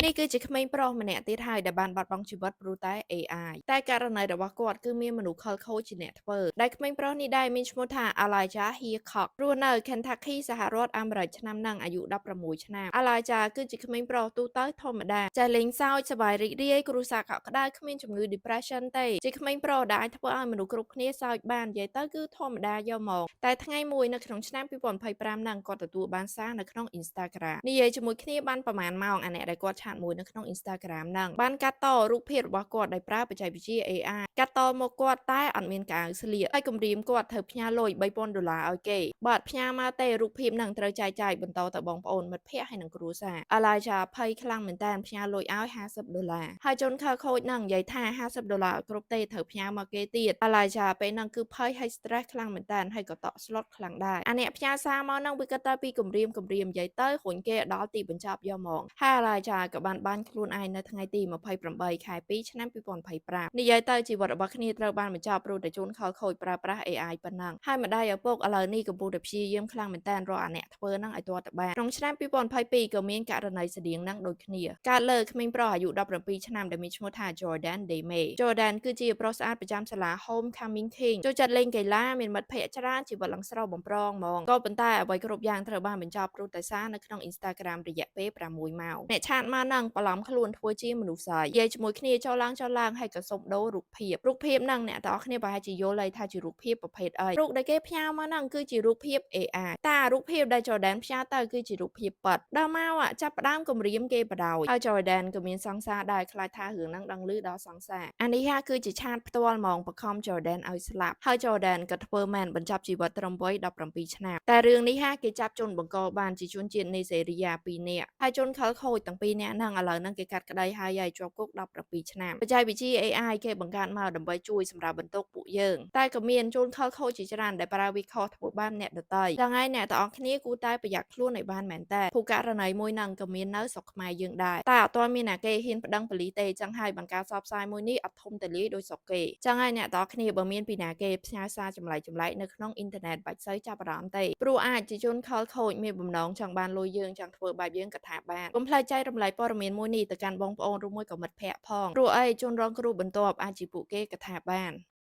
នេះគឺជាក្មេងប្រុសម្នាក់ទៀតហើយដែលបានបាត់បង់ជីវិតព្រោះតែ AI តែករណីរបស់គាត់គឺមានមនុស្សខិលខូចជាអ្នកធ្វើដែលក្មេងប្រុសនេះដែរមានឈ្មោះថា Elijah Hickok រស់នៅ Kentucky សហរដ្ឋអាមេរិកឆ្នាំហ្នឹងអាយុ16ឆ្នាំ Elijah គឺជាក្មេងប្រុសទូទៅធម្មតាចេះលេងសើចសប្បាយរីករាយគ្រួសារកក់ក្ដៅគ្មានជំងឺ depression ទេជាក្មេងប្រុសដែលអាចធ្វើឲ្យមនុស្សគ្រប់គ្នាសើចបាននិយាយទៅគឺធម្មតាយកមកតែថ្ងៃមួយនៅក្នុងឆ្នាំ2025ហ្នឹងគាត់ទទួលបានសារនៅក្នុង Instagram និយាយជាមួយគ្នាបានប្រហែលម៉ោងអាអ្នកដែលគាត់chat មួយនៅក្នុង Instagram ហ្នឹងបានកាត់តរូបភាពរបស់គាត់ដោយប្រើបច្ចេកវិទ្យា AI កាត់តមកគាត់តែអត់មានកៅអៅស្លៀកហើយគំរាមគាត់ត្រូវផ្ញើលុយ3000ដុល្លារឲ្យគេបើអត់ផ្ញើមកទេរូបភាពហ្នឹងត្រូវចែកចាយបន្តទៅបងប្អូនមិត្តភ័ក្តិហើយនិងគ្រួសារ Elijah ភ័យខ្លាំងមែនតើផ្ញើលុយឲ្យ50ដុល្លារហើយជនខិលខូចហ្នឹងនិយាយថា50ដុល្លារអត់គ្រប់ទេត្រូវផ្ញើមកគេទៀត Elijah ពេលហ្នឹងគឺភ័យហើយ stress ខ្លាំងមែនតើហើយក៏តក់ស្លុតខ្លាំងដែរអាអ្នកផ្ញើសារមកហ្នឹងវាគិតតែពីគំរាមគំរាមនិយាយទៅរុញគេឲ្យដល់ទីបញ្ចប់យកហ្មងហើយ Elijah ក៏បានបាញ់ខ្លួនឯងនៅថ្ងៃទី28ខែ2ឆ្នាំ2025និយាយទៅជីវិតរបស់គ្នាត្រូវបានបញ្ចប់ព្រោះតែជនខិលខូចប្រើប្រាស់ AI ប៉ុណ្ណឹងហើយម្ដាយឪពុកឥឡូវនេះកំពុងតែព្យាយាមខ្លាំងមែនតើរកអាអ្នកធ្វើហ្នឹងឲ្យទាល់តែបានក្នុងឆ្នាំ2022ក៏មានករណីស្តៀងហ្នឹងដូចគ្នាកើតលើក្មេងប្រុសអាយុ17ឆ្នាំដែលមានឈ្មោះថា Jordan Deme Jordan គឺជាប្រុសស្អាតប្រចាំសាលា Homecoming King ចូលចិត្តលេងកីឡាមានមិត្តភ័ក្តិច្រើនជីវិតឡើងស្រស់បំព្រងហ្មងក៏ប៉ុន្តែអ្វីគ្រប់យ៉ាងត្រូវបានបញ្ចប់ព្រោះតែសារនៅក្នុង Instagram រយៈពេល6ម៉ោងអ្នក chat មកហ្នឹងបន្លំខ្លួនធ្វើជាមនុស្សស្រីនិយាយជាមួយគ្នាចូលឡើងចូលឡើងហើយក៏សុំដូររូបភាពរូបភាពហ្នឹងអ្នកទាំងអស់គ្នាប្រហែលជាយល់ហើយថាជារូបភាពប្រភេទអីរូបដែលគេផ្ញើមកហ្នឹងគឺជារូបភាព AI តារូបភាពដែល Jordan ផ្ញើទៅគឺជារូបភាពពិតដល់មកចាប់ផ្ដើមគម្រាមគេបដ ாய் ហើយ Jordan ក៏មានសង្សារដែរខ្លាចថារឿងហ្នឹងដឹងឮដល់សង្សារអានេះហាគឺជា chat ផ្ទាល់ហ្មងបខំ Jordan ឲ្យស្លាប់ហើយ Jordan ក៏ធ្វើមែនបញ្ចប់ជីវិតត្រឹមវ័យ17ឆ្នាំតែរឿងនេះហាគេចាប់ជនបង្កបានជាជនជាតិនីសេរីយ៉ា2នាក់ហើយជនខិលខូចទាំងពីរនាក់ហ្នឹងឥឡូវហ្នឹងគេកាត់ក្តីហើយហើយជាប់គុក17ឆ្នាំបច្ចេកវិទ្យា AI គេបង្កើតមកដើម្បីជួយសម្រាប់បន្ទុកពួកយើងតែក៏មានជនខិលខូចជាច្រើនដែលប្រើវិខុសធ្វើបាបអ្នកដទៃចឹងហើយអ្នកទាំងអស់គ្នាគួរតែប្រយ័ត្នខ្លួនឲ្យបានមែនតើព្រោះករណីមួយហ្នឹងក៏មាននៅស្រុកខ្មែរយើងដែរតែអត់ទាន់មានអ្នកគេហ៊ានប្តឹងប៉ូលីសទេចឹងហើយបង្ការសបផ្សាយមួយនេះអត់ធំទលាយដោយស្រុកគេចឹងហើយអ្នកទាំងអស់គ្នាបើមានពីណាគេផ្ញើសារចម្លែកចម្លែកនៅក្នុងអ៊ីនធឺណិតបាច់សូវចាប់អារម្មណ៍ទេព្រោះអាចជាជនខិលខូចមានបំណងចង់បានលុយយើងចង់ធ្វើបែបយើងក៏ថាបានកុំភ្លេចចែករំលែកព័ត៌មានមួយនេះទៅកាន់បងប្អូនឬមួយក៏មិត្តភ័ក្តិផងព្រោះអីជនរងគ្រោះបន្ទាប់អាចជាពួកគេក៏ថាបាន។